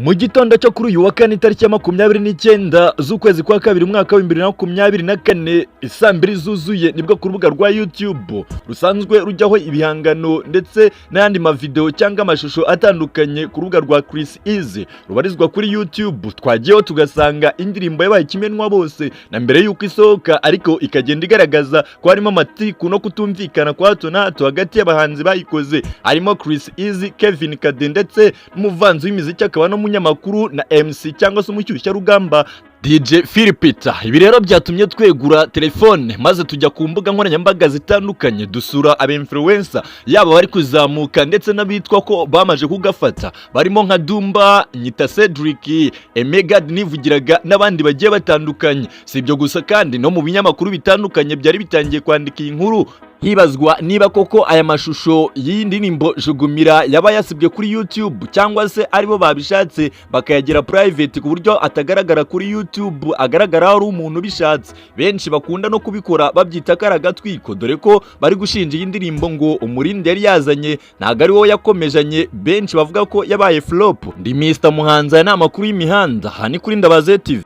Mu gitondo cyo kuri uyu wa kane, itariki ya 29 z'ukwezi kwa kabiri, umwaka wa 2024, isaa 2 zuzuye, nibwo ku rubuga rwa YouTube rusanzwe rujyaho ibihangano ndetse n'ayandi mavideo cyangwa amashusho atandukanye, ku rubuga rwa Chris Eazy rubarizwa kuri YouTube, twagiyeho tugasanga indirimbo yabaye ikimenwa bose na mbere y'uko isohoka, ariko ikagenda igaragaza ko harimo amatiku no kutumvikana kwa hato na hato hagati y'abahanzi bayikoze, harimo Chris Eazy, Kevin Kade ndetse n'umuvanzi w'imiziki akaba n'umunyamakuru na MC cyangwa se umushyushyarugamba DJ Phil Peter. Ibi rero byatumye twegura telefone maze tujya ku mbuga nkoranyambaga zitandukanye, dusura aba influencer, yaba bari kuzamuka ndetse n'abitwa ko bamaze kugafata, barimo nka Dumba, Nyita Cedric, Emegad Nivugiraga n'abandi bagiye batandukanye. Si ibyo gusa kandi, no mu binyamakuru bitandukanye byari bitangiye kwandika iyi nkuru, hibazwa niba koko aya mashusho y'iyi ndirimbo Jugumira yaba yasibwe kuri YouTube cyangwa se aribo babishatse bakayagira private ku buryo atagaragara kuri YouTube, agaragara ari umuntu ubishatse. Benshi bakunda no kubikora babyita ko ari agatwiko, dore ko bari gushinja iyi ndirimbo ngo umurindi yari yazanye ntabwo ari wo yakomejanye, benshi bavuga ko yabaye flop. Ndi Mr Muhanzi, aya ni amakuru y'imihanda, aha ni kuri Ndabaze TV.